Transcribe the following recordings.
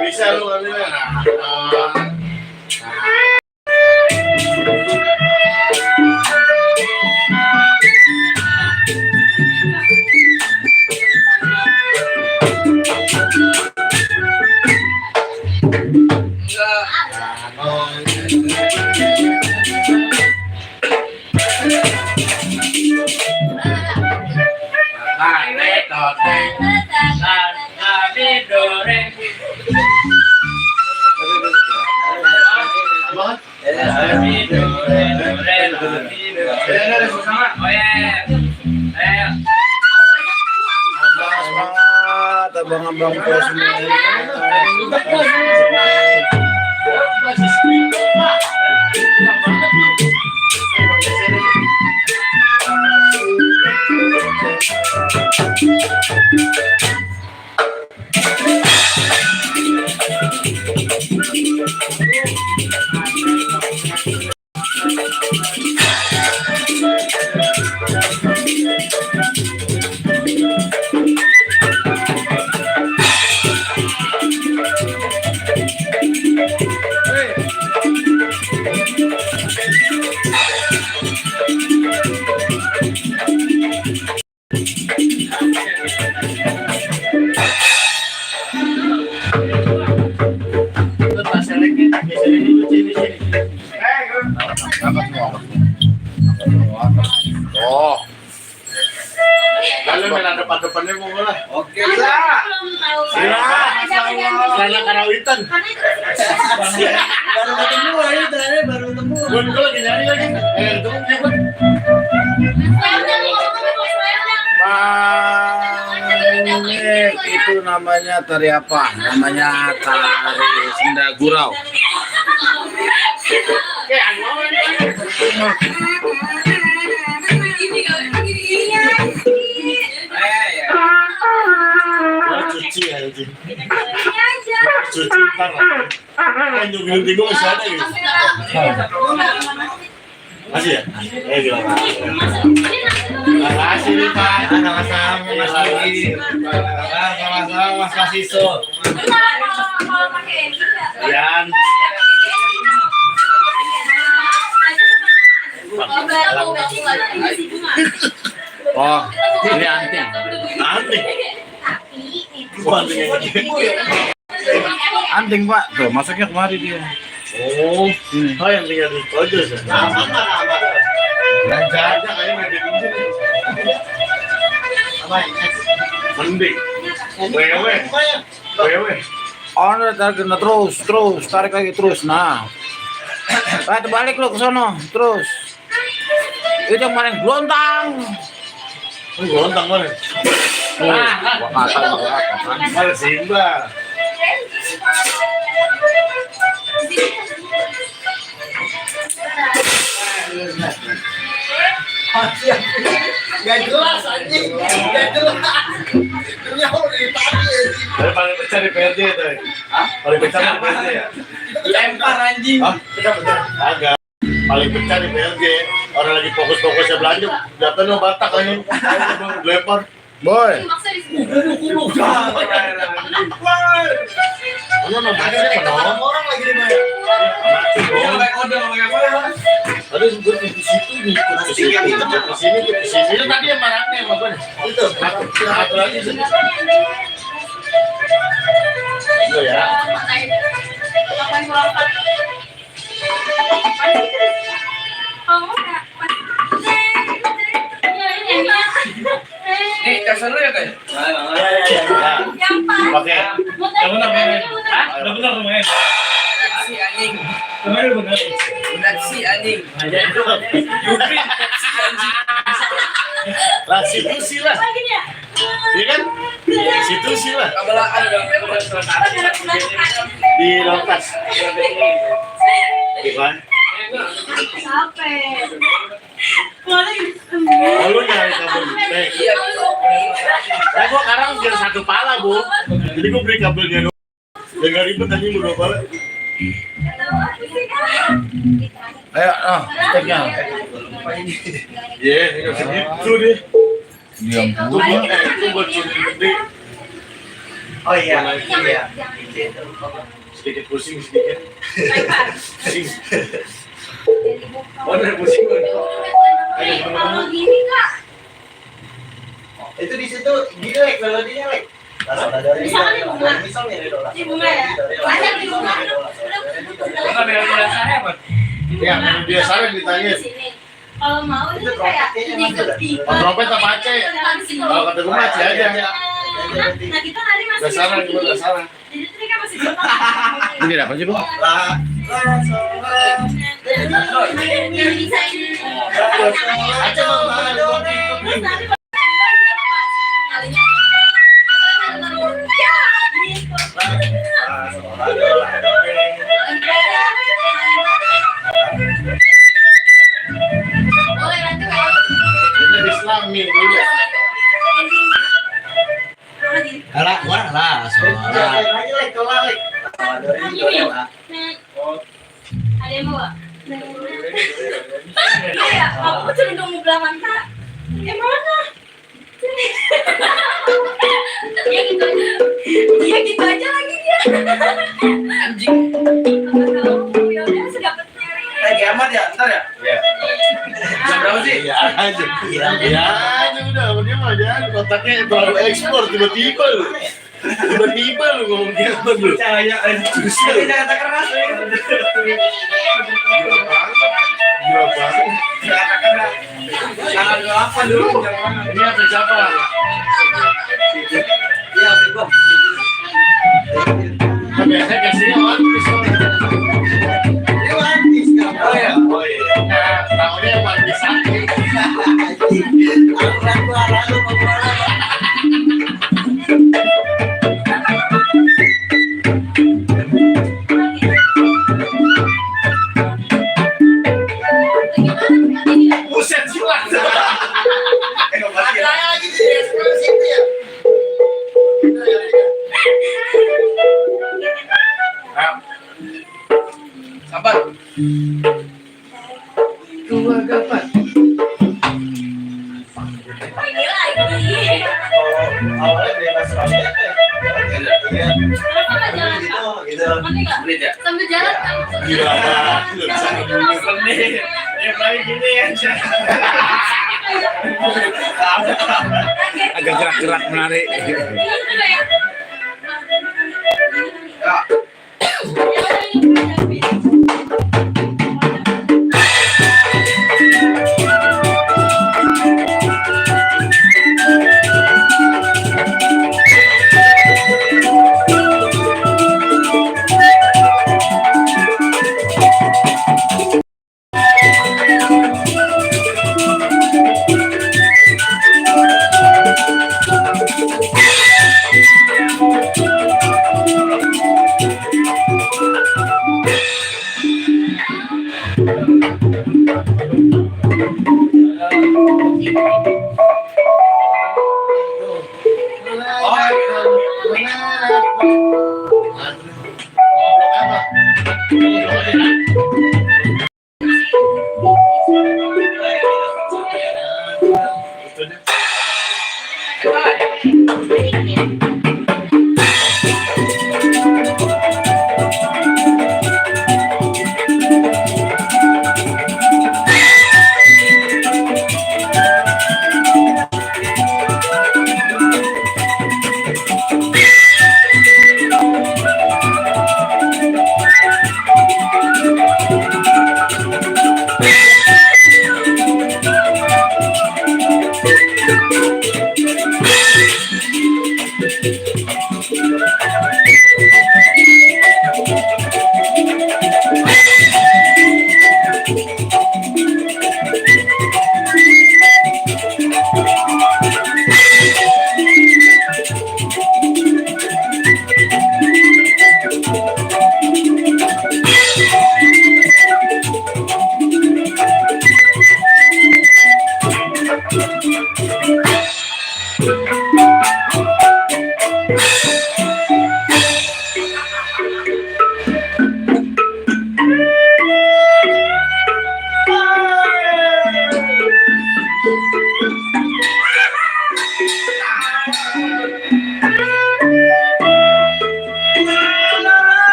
Bisa lu ngambilnya. Semangat abang-abang semua. Oh, Kalau main depan-depannya mau lah. oke lah. Karena karawitan. Baru ketemu aja, terakhir baru ketemu. Gue lagi nyari lagi. Bang, itu namanya tari apa? Namanya tari senda gurau. Cuci aja. Cuci ntar lah. Kan nyuguhin gue masih ada gitu. Masih ya? Gila. Makasih nih Pak. Sama-sama Mas Lagi. Sama-sama Mas Kasiso. Yan. Oh, ini anting. Aneh. Anting Pak, tuh masuknya kemari dia. Oh, yang tinggal di pojok ya. Belanja aja kayaknya di mending. Wewe. Oh, tarik terus, tarik lagi terus. Nah, balik lo ke sono, terus. Itu yang paling gelontang. Gontang mana? Malah Simba. Gak jelas anjing, gak jelas. Ternyata ditanya. Paling pecah di PRJ itu. Paling pecah di PRJ ya. Lempar anjing. Agak. Paling pecah di PRJ. Orang lagi fokus-fokusnya belanja, datangnya Batak ini. Lempar. Boy. Orang lagi di mana? Ada juga di situ nih, ke sini. Itu tadi yang maraknya sama gue. Itu, satu lagi. Itu ya. Nih, kasar lu ya kayak? Ya. Oke. Udah benar main. Pepsi anjing. Pepsi anjing. Yubin Pepsi anjing. Lah situ sih lah. Iya kan? Situ sih lah. Kabelaan Di Rokas. Gimana? Oh, lu nyari kabel teh. Iya. Nah, gua sekarang biar satu pala, Bu. Jadi gua beli kabelnya doang. Ya nggak ribet aja lu dua pala. Ayo, steknya. Iya, nggak segitu deh. Diam. Itu buat curi gede. Oh iya. Sedikit pusing, sedikit. Pusing. Bener pusing gue. Kalau gini Kak, Itu di situ gini lek melodinya lek. misalkan di bunga, di bunga ya, banyak di bunga. Enggak melodi dasarnya apa? Ya, biasanya ditanya. Kalau mau itu kayak ini ketiga. Trompet apa Aceh? Kalau kata gue Aceh aja. Nah kita nanti masih. Gak salah, gue gak salah. Jadi itu kan masih belum. Ini apa sih, Bu? Aceh mau mana? Kita Islami dulu. Alah, wah lah, Ada yang mau? Iya, aku cenderung mau bilang mantap. Mana? Ya gitu aja. Ya gitu aja lagi dia. Anjing. Ya udah sedapat nyari. Lagi amat ya, ntar ya? Iya. Jam berapa sih? Iya aja. Iya aja udah, dia mah jangan kotaknya terlalu ekspor tiba-tiba lu. Tiba-tiba lu ngomong gitu lu. Cahaya anjing. Bisa kata keras. Gila banget. Kata keras. Tanggal 28 dulu jam mana? Ini apa siapa? Iya, Bego. Kan biasanya kasihnya artis. Ini artis kan? Oh ya. Oh iya. Nah, tahunya artis satu. Ragu-ragu Buset silat. lagi di ekspresi itu ya. Sabar. Dua gapat. Ini lagi. Awalnya bebas banget ya. Iya. Kenapa nggak jalan Kak? Gitu. Nanti nggak? Menit ya? Sambil jalan kan? Gila banget. Lu bisa ngomong. Menit. Ya paling gini aja. agak gerak-gerak menarik. Iya kayak. Ya.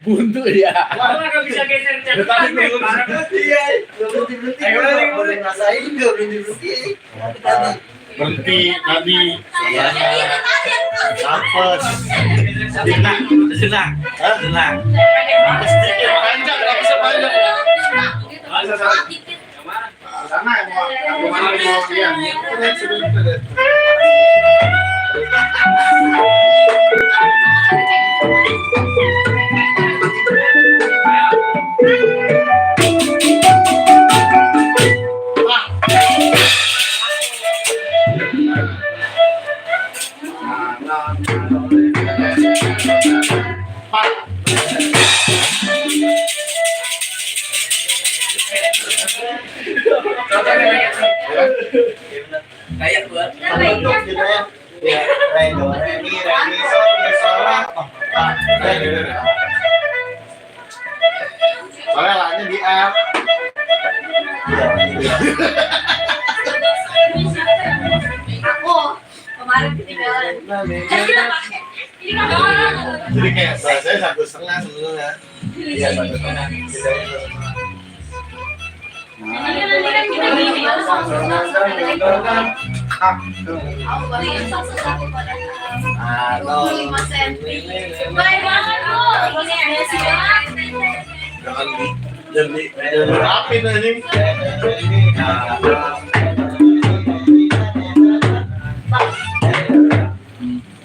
Buntu dia. Gua nggak bisa geser Tadi belum. Iya, belum ngerasain juga belum berhenti. Berhenti tadi. Apes. senang Hah? senang Sedikit panjang, nggak bisa panjang. Sana yang mau pian. kayak gua Bentuk gitu ya. Ya, re do re mi sol la. Soalnya lahannya di F. Aku kemarin ketinggalan. Jadi kita pakai. Ini kan Jadi kayak saya 1,5 sebenarnya. Iya, satu setengah. Nanti kan kita gini. Aku balikin satu-satu pada 25 senti. Baik banget tuh. Ini ada sih banget. Jangan jadi rapin anjing.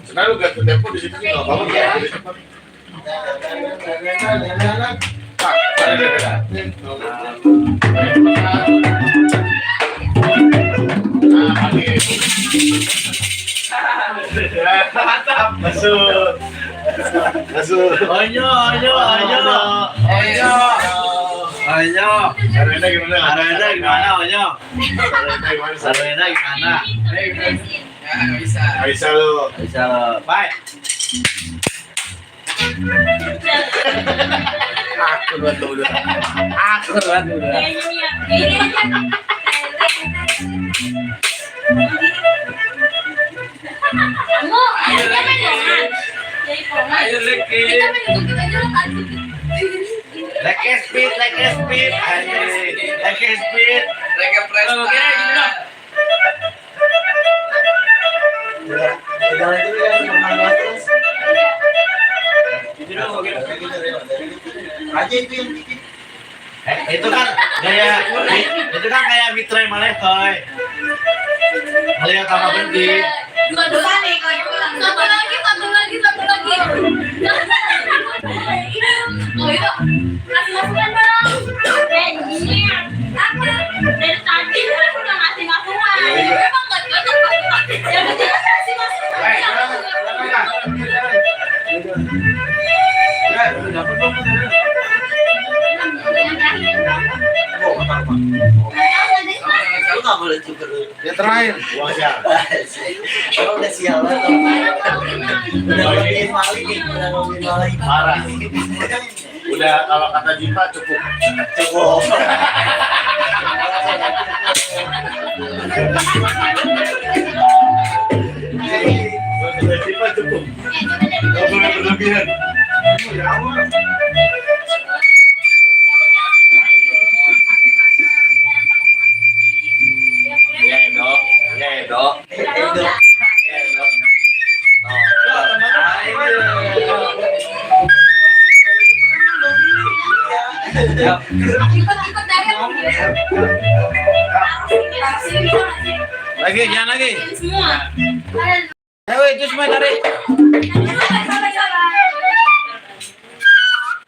Sebenarnya lu ganti tempo di situ nggak apa-apa ya. Mantap, masuk. Masuk. Onyo. Arena gimana? Arena gimana, Onyo? Arena gimana? Arena gimana? Nggak bisa. Nggak bisa lu. Bisa, bye. Aku dulu. Ini aja. Kamu, ayo main dongan. Jadi pongan. Ayo lagi. Kita main duduk aja lo kan. Like speed. Anjing. Like speed. Lagi press. Oke, gini dong. Jangan dulu ya, semangat terus. Gitu dong, oke. Aja itu yang bikin. Itu kan kayak mitra malah toy. Melihat apa berhenti. Dua nih kalau gitu. Satu lagi. Oh itu, kasih masukan dong. Ini apa? Dari tadi kan udah ngasih masukan. Emang nggak cocok. Ya betul kasih masukan. Lu nggak boleh cukur dulu. Ya terakhir. Wah, siap. Kalau udah sialan, udah ngomongin maling nih, udah ngomongin maling. Parah. Udah kalau kata Jipa cukup. Kata Jipa cukup. Nggak boleh berlebihan. Edo. Ikut dari Lagi, jangan lagi. semua. Ayo, itu semua tarik.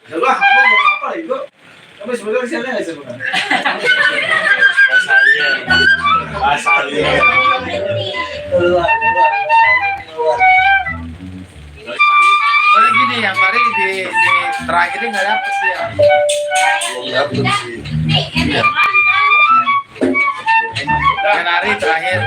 Lah, kamu mau apa itu? Kamu sebenarnya siapa nggak sebenarnya? Asalnya. Keluar. Soalnya gini, yang tarik di terakhir nggak dapet ya. Yang tarik terakhir.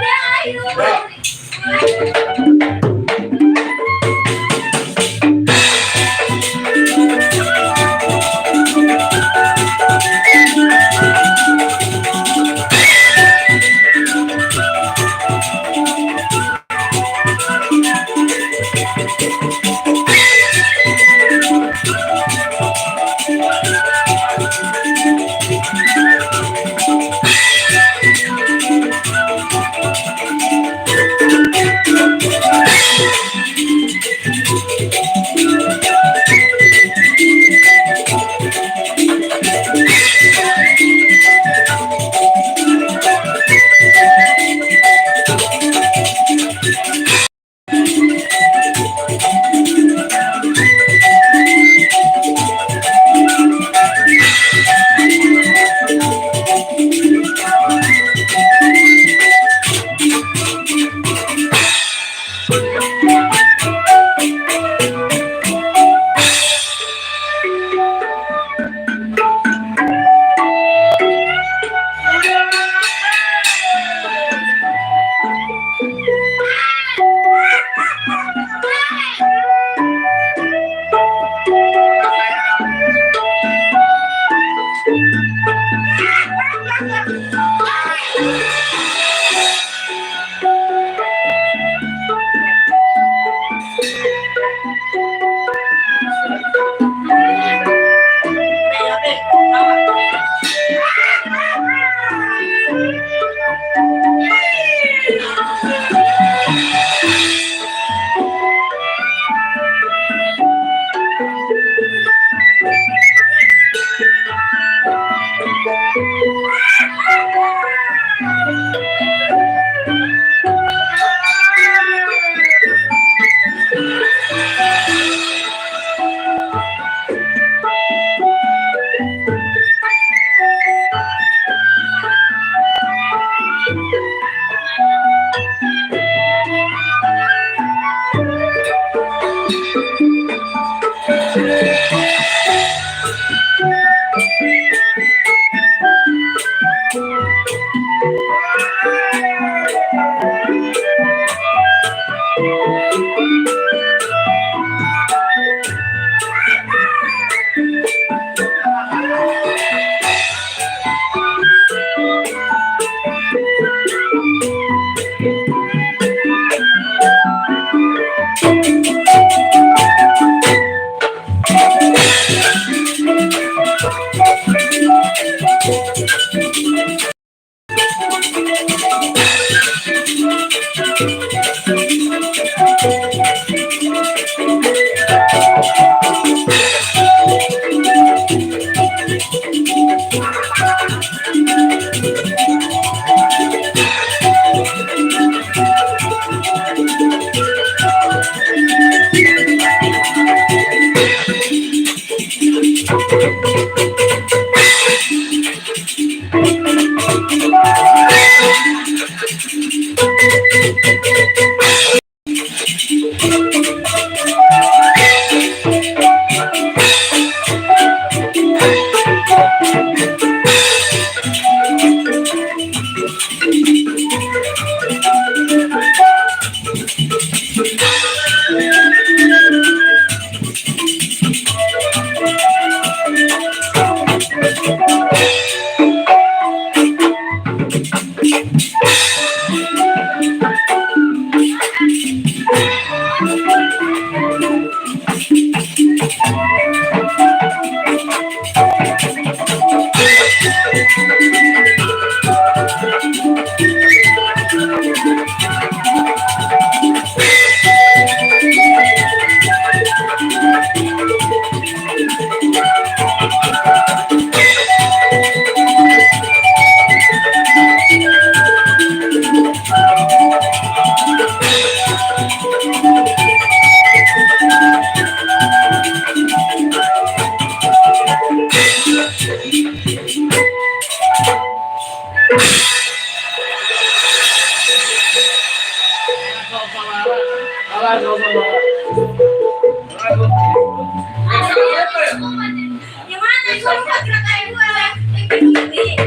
Gimana itu gerak kayak gue?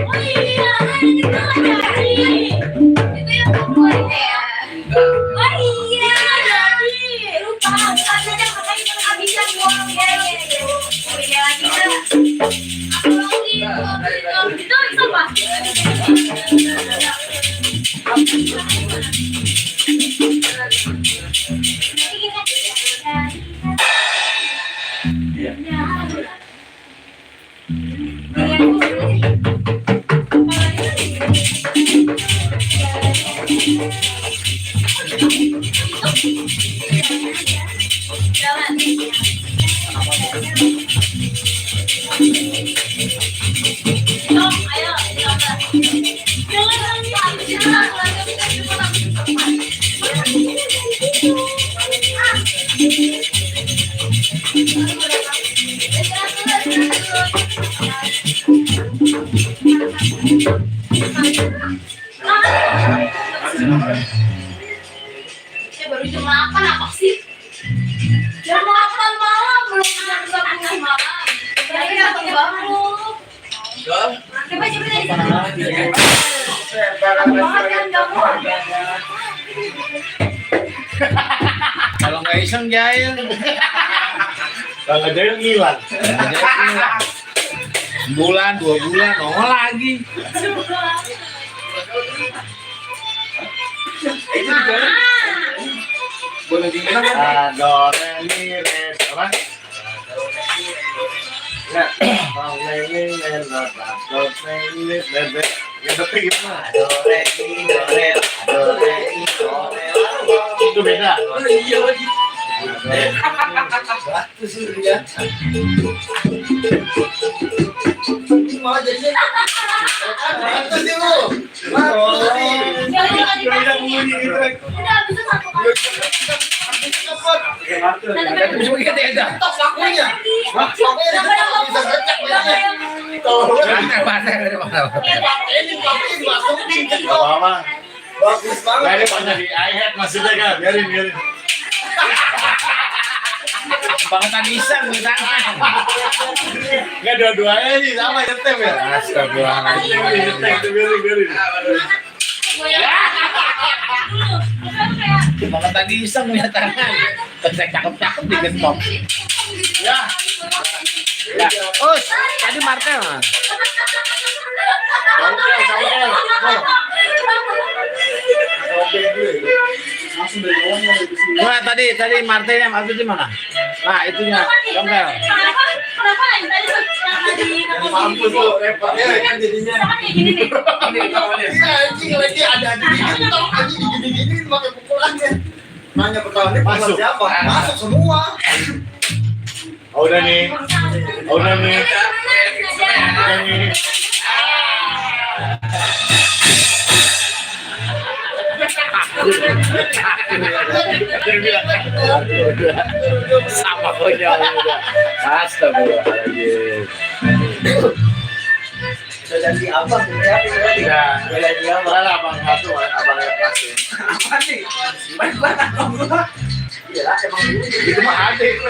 Oh iya, itu yang gue ya. Oh iya, jadi lupa katanya makanya itu kehabisan uang ya. Oh iya lagi dah. Aku itu apa? Baru jam 8 apa sih? Jam 8 malam belum jam 10 malam. Tapi datang baru. Coba dari sana. Banget kan kamu. Kalau nggak iseng jahil. Kalau nggak jadi ngilang. Bulan, 2 bulan, nongol lagi. Itu juga boleh dibilang Do re mi re apa? Ya, do re mi re do re mi re re. Ya tapi gimana? Do re mi do re do re mi do re. Itu beda. iya lagi. Batu surya. Mau jadi batu sih lu. Batu sih. Udah bisa satu kali. Tapi cuma kita ada. Tok pakunya. Pakunya bisa ngecek lagi. Mana Ini pakunya dimasukin ke Gak apa-apa. bagus Nah, banget. ini banyak di iHead maksudnya kan. Biarin. Bangetan iseng di tangan. Nggak dua-duanya sih sama nyetem ya. Astagfirullahaladzim. Biarin. Bangetan iseng di tangan. Cek cakep-cakep digentok. Ya. Ya. Oh, tadi Martel. Nah, tadi Martelnya maksud di mana? Nah, itunya. Congkel. Kenapa yang tadi Mampus lu repotnya kan jadinya. gini nih. Iya anjing lagi ada dikit tok anjing digini-gini pakai pukulannya. Nanya pertanyaan Masuk. siapa? Masuk semua. Udah nih. Udah nih. Dia bilang, Sama konyol udah. Astagfirullahaladzim. Udah ganti abang, ya, Ya, udah ganti abang. Wala abang satu, abang yang pasti. Apa sih? Baik banget abang gua. Iya lah, emang dulu. Itu mah ada itu.